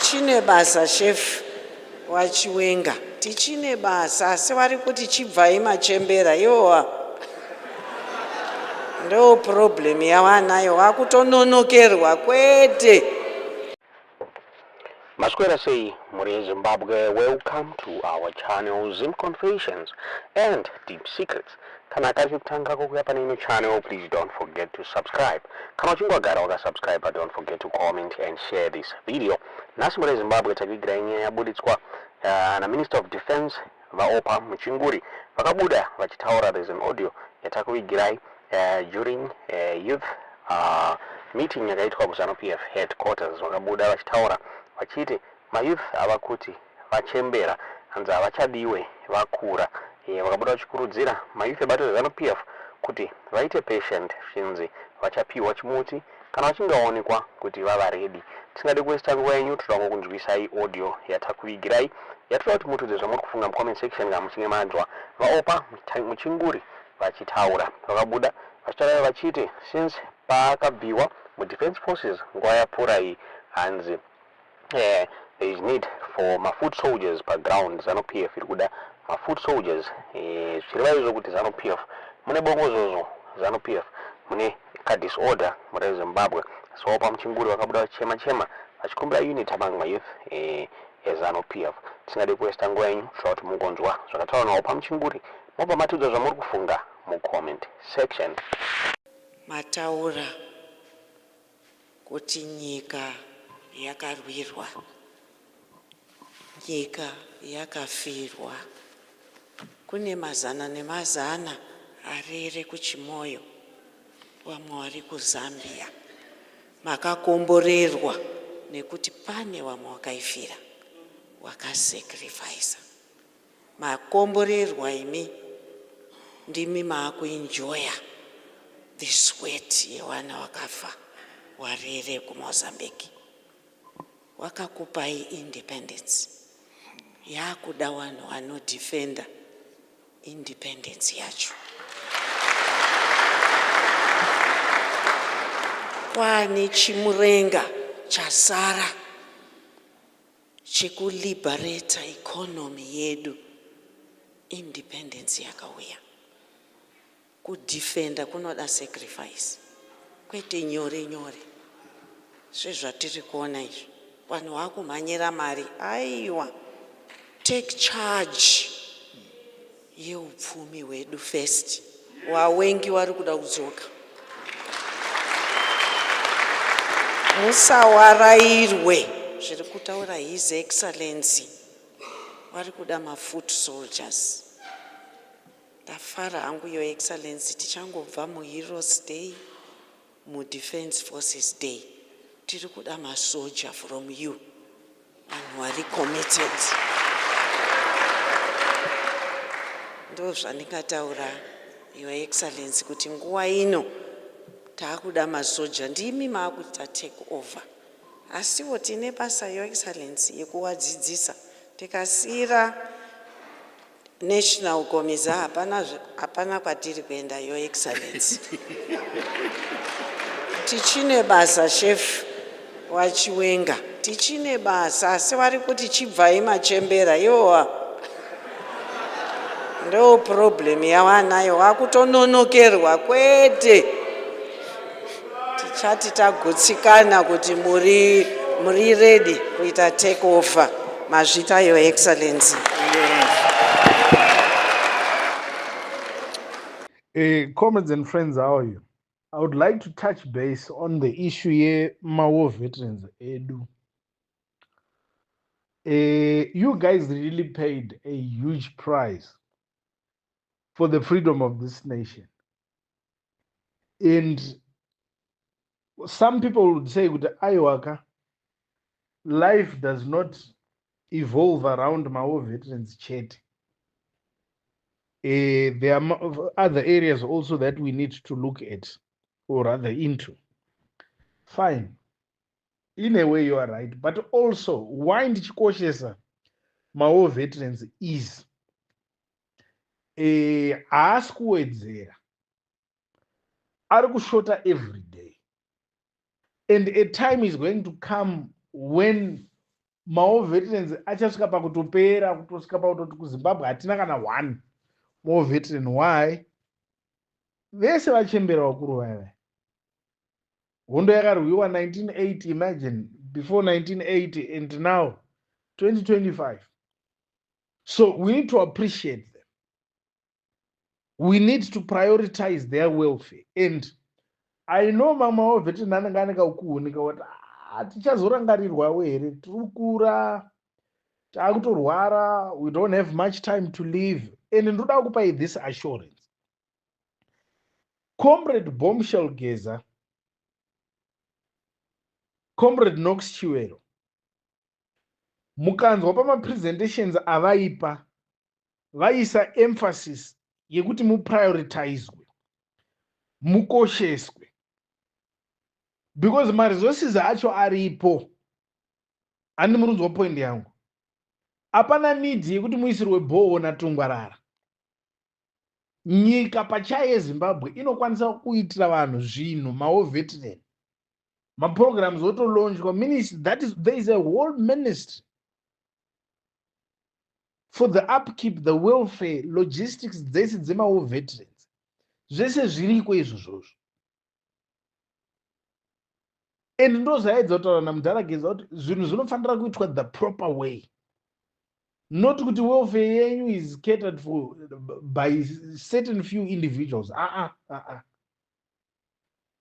Tichine basa chef waChiwenga, tichine basa asi vari kuti chibvai machembera iwowa ndo problem yawanayo, wakutononokerwa kwete. Maswera sei mhuri yeZimbabwe, welcome to our channel Zim Confessions and Deep Secrets. Kana kari kekutanga kukuya pane ino channel, please don't forget to subscribe. Kana uchinge wagara wakasubscribe, don't forget to comment and share this video. Nhasi mhuri yeZimbabwe takuigirai nyaya yabuditswa naMinister of Defense VaOpa Muchinguri vakabuda vachitaura. There's an audio yatakuvigirai during youth meeting yakaitwa kuZanu PF headquarters. Vakabuda vachitaura vachiti mayouth ava kuti vachembera, hanzi havachadiwe, vakura. Vakabuda vachikurudzira mayouth ebato reZanu PF kuti vaite patient, zvinzi vachapiwa chimuti kana vachinge vaonekwa kuti vava ready. Tisingade kuwesta nguva yenyu, toda kungokunzwisai audio yatakuvigirai yatoda kuti mutiudze zvamuri kufunga mucomment section kana muchinge manzwa VaOpa Muchinguri vachitaura. Vakabuda vachitaura vachiti since paakabviwa mudefense forces nguva yapfuura iyi, hanzi there is need for mafoot soldiers paground. Zanu PF iri kuda mafoot soldiers, zvichireva izvo kuti Zanu PF mune bongozozo, Zanu PF mune kadisorder mure Zimbabwe. So paMuchinguri vakabuda vachichema chema vachikumbira unity among mayouth eZanu PF. Tisingade kuwesta nguva yenyu, toda kuti mungonzwa zvakataura nawo paMuchinguri, mobva matiudza zvamuri kufunga mucomment section. Mataura kuti nyika yakarwirwa, nyika yakafirwa. Kune mazana nemazana arere kuChimoyo, vamwe vari kuZambia. Makakomborerwa nekuti pane vamwe vakaifira, wakasacrifica. Makomborerwa imi, ndimi maakuenjoya the sweat yevana vakafa warere kuMozambique. Wakakupai independence, yakuda vanhu vanodefenda independence yacho. Kwane chimurenga chasara chekuliberata economy yedu. Independence yakauya, kudefenda kunoda sacrifice, kwete nyore nyore sezvatiri kuona izvi. Vanhu vakumhanyira mari, aiwa, take charge yeupfumi hwedu first. Wawengi vari kuda kudzoka, musawarairwe zviri kutaura His Excellency. Vari kuda mafoot soldiers. Ndafara hangu, Your Excellency, tichangobva muHeroes Day, muDefence Forces Day. Tiri kuda masoja from you, vanhu vari committed. Ndo zvandingataura, Your Excellency, kuti nguva ino taakuda masoja, ndimi maakuita take over. Asiwo tine basa, Your Excellency, yekuwadzidzisa. Tikasiyira National Commissar, hapana, hapana kwatiri kuenda. Your Excellency, tichine basa chef waChiwenga, tichine basa asi vari kuti chibvai machembera iwowa ndo problem yawanayo, wakutononokerwa kwete. Tichati tagutsikana kuti muri ready kuita take over. Mazvita, Your Excellency. Comrades and friends, how are you? I would like to touch base on the issue here, war veterans edu. You guys really paid a huge price for the freedom of this nation. And some people would say, "Aiwaka, life does not evolve around war veterans chete. There are other areas also that we need to look at, or rather into." Fine. In a way, you are right. But also, why ndichikoshesa mawar veterans is haasi kuwedzera, ari kushota every day, and a time is going to come when Mawar veterans achasvika pakutopera, kutosvika pakutoti kuZimbabwe hatina kana one war veteran. Why? Vese vachembera vakuru vaya. Hondo yakarwiwa 1980, imagine, before 1980 and now 2025. So we need to appreciate them. We need to prioritize their welfare. And I know mamwe war veteran anenge ane kaukuhunika kuti, "Ah, tichazorangarirwawo here? Tiri kukura, taakutorwara, we don't have much time to live." And ndoda kupai this assurance: Comrade Bombshell Geza, Comrade Knox Chiwero, mukanzwa pamapresentations avaipa, vaisa emphasis yekuti muprioritizwe, mukosheswe, because maresources acho aripo. Handi murunzwa point yangu? Hapana need yekuti muisirwe borehole naTungwarara. Nyika pachayo yeZimbabwe inokwanisa kuitira vanhu zvinhu, mawar veteran, maprograms otolaunchwa. That is, there is a whole ministry for the upkeep, the welfare, logistics dzese dzemawar veterans. Zvese zviriko izvozvozvo. And ndo zvaedza kutaura namudhara Geza kuti zvinhu zvinofanira kuitwa the proper way, not kuti welfare yenyu is catered for by certain few individuals. Aa, aa,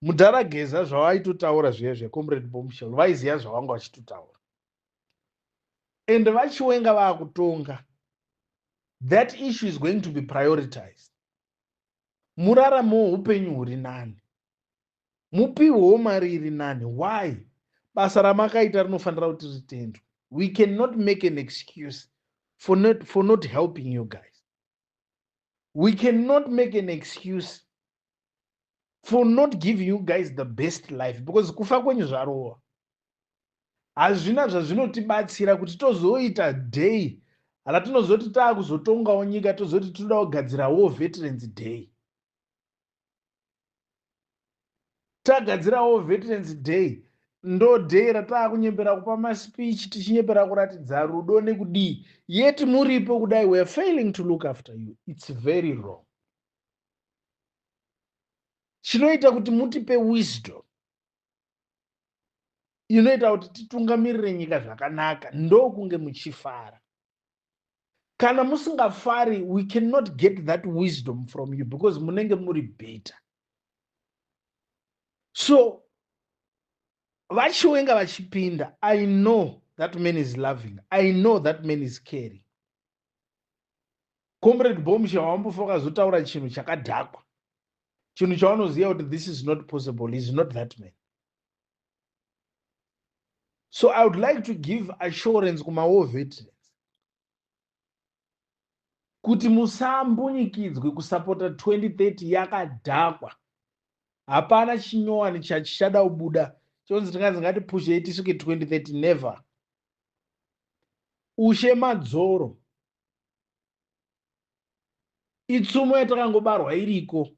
mudhara Geza zvavaitotaura zviya zveComrade Bombshell, vaiziva zvavanga vachitotaura. And vaChiwenga vaakutonga, that issue is going to be prioritized. Muraramewo upenyu huri nani, mupiwewo mari iri nani. Why? Basa ramakaita rinofanira kuti ritendwe. We cannot make an excuse for not helping you guys. We cannot make an excuse for not giving you guys the best life, because kufa kwenyu zvarova hazvina zvazvinotibatsira kuti tozoita day ratinozoti taakuzotongawo nyika, tozoti tinoda kugadzira War Veterans Day. Tagadzirawo Veterans Day, ndo day rataakunyembera kupa maspeech, tichinyembera kuratidza rudo nekudii, yet muripo kudai, we are failing to look after you. It's very wrong. Chinoita kuti mutipe wisdom inoita kuti titungamirire nyika zvakanaka ndokunge muchifara. Kana musingafari, we cannot get that wisdom from you because munenge muri bitter. So vaChiwenga vachipinda, I know that man is loving, I know that man is caring. Comrade Bombshell wambofa wakazotaura chinhu chakadhakwa, chinhu chaunoziva kuti this is not possible. Is not that man. So I would like to give assurance kumawar veterans kuti musambunyikidzwe kusapota 2030. Yakadhakwa. Hapana chinyowani chachichada kubuda chonzi tinganzi ngatipushei tisvike 2030. Never. Ushe madzoro itsumo yatakangobarwa iriko,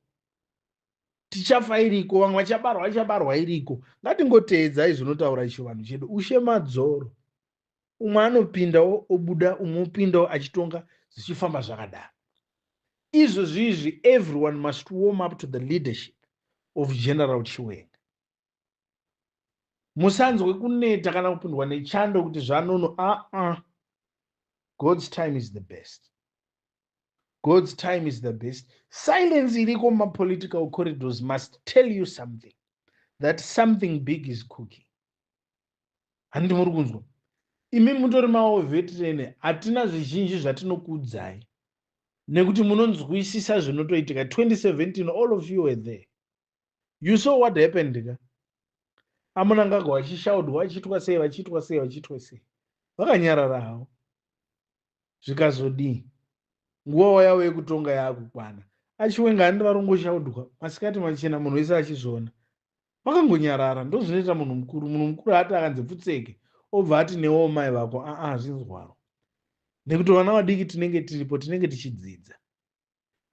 tichafa iriko, vamwe vachabarwa vachabarwa iriko. Ngatingoteedzai zvinotaura chivanhu chedu. Ushe madzoro, umwe anopindawo obuda, umwe opindawo achitonga, zvichifamba zvakadaro. Izvozvizvi everyone must warm up to the leadership of General Chiwenga. Musanzwe kuneta kana kupindwa nechando kuti zvanono. Aa, God's time is the best. God's time is the best. Silence iriko mumapolitical corridors must tell you something, that something big is cooking. Handiti muri kunzwa? Imi mutori mawar veteran, hatina zvizhinji zvatinokuudzai nekuti munonzwisisa zvinotoitika. 2017, all of you were there, you saw what happened ka. AMnangagwa vachishaudwa, vachiitwa sei, vachiitwa sei, vachiitwa sei, vakanyarara havo. Zvikazodii? Nguva yavo yekutonga yaakukwana. AChiwenga handi varongoshaudwa masikati machena, munhu wese achizviona, vakangonyarara. Ndo zvinoita munhu mukuru. Munhu mukuru haati akanzi pfutseke obva ati newo mai vako. Aa, zvinzwaro nekuti vana vadiki tinenge tiripo, tinenge tichidzidza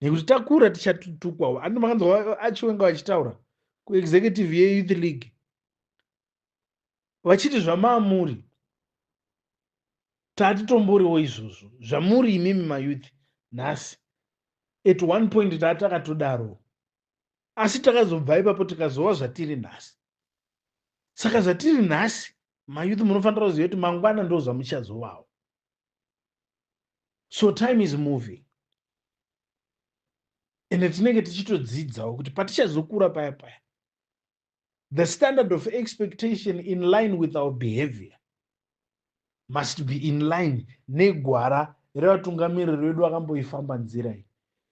nekuti takura tichatutukwawo. Andi makanzwa aChiwenga vachitaura kuexecutive yeyouth league vachiti zvamaamuri? Tatitomboriwo izvozvo zvamuri imimi mayouth nhasi. At one point tatakatodaro, asi takazobva ipapo tikazova zvatiri nhasi. Saka zvatiri nhasi mayouth, munofanira kuziva kuti mangwana ndo zvamuchazovawo. So time is moving, ende tinenge tichitodzidzawo kuti patichazokura paya paya, the standard of expectation in line with our behavior must be in line negwara revatungamiriri vedu vakamboifamba nzira iyi.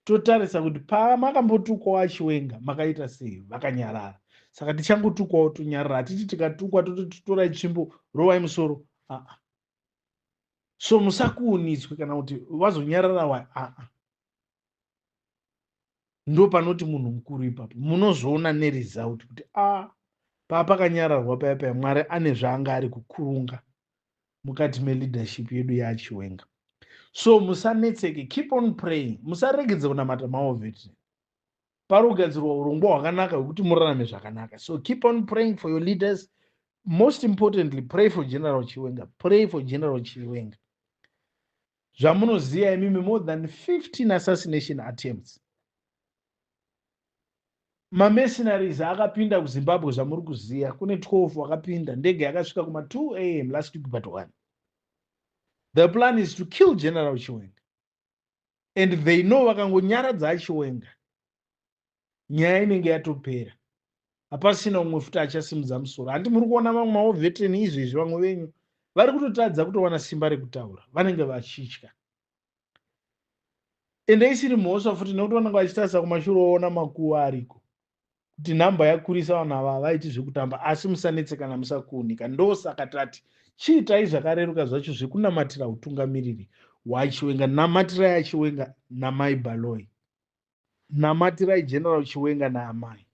Totarisa kuti pamakambotukwawo aChiwenga makaita sei, vakanyarara. Saka tichangotukwawo tonyarara. Hatiti tikatukwa tototi torai tsvimbo, rovai musoro. Aa, so musakuunitswe kana kuti vazonyarara wa. Aa, ndo panoti munhu mukuru ipapo munozoona neresult kuti a paapakanyararwa paya paya, Mwari ane zvaanga ari kukurunga mukati meleadership yedu yaChiwenga. So musanetseke, keep on praying, musaregedze kunamata. Mawar veteran, pari kugadzirwa urongwa hwakanaka hwekuti murarame zvakanaka. So keep on praying for your leaders. Most importantly, pray for General Chiwenga. Pray for General Chiwenga. Zvamunoziva imimi, more than 15 assassination attempts, mamercenaries akapinda kuZimbabwe. Zvamuri kuziva, kune 12 vakapinda. Ndege yakasvika kuma2 a.m. last week, but one, the plan is to kill General Chiwenga, and they know vakangonyaradza aChiwenga, nyaya inenge yatopera, hapasina umwe futi achasimudza musoro. Handi muri kuona vamwe mawar veteran izvezvi, vamwe venyu vari kutotadza kutowana simba rekutaura, vanenge vachitya. Ende isiri mhosva futi, nekuti vanenge vachitarisa kumashure, oona makuva ariko, kuti nhamba yakurisa, vanhu ava havaiti zvekutamba. Asi musanetsekana, musakuunika. Ndosaka tati chiitai zvakareruka zvacho zvekunamatira utungamiriri hwaChiwenga. Namatirai aChiwenga namai Baloi, namatirai General Chiwenga naamai,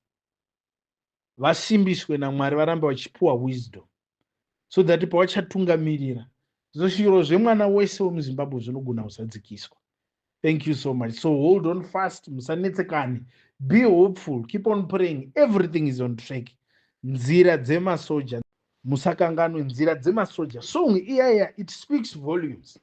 vasimbiswe naMwari, varambe vachipiwa wisdom so that pavachatungamirira, zvishuviro zvemwana wese wemuZimbabwe zvinogona kuzadzikiswa. Thank you so much. So hold on fast, musanetsekane, be hopeful, keep on praying. Everything is on track. Nzira dzemasoja, musakanganwe Nzira Dzemasoja song iyaya. It speaks volumes.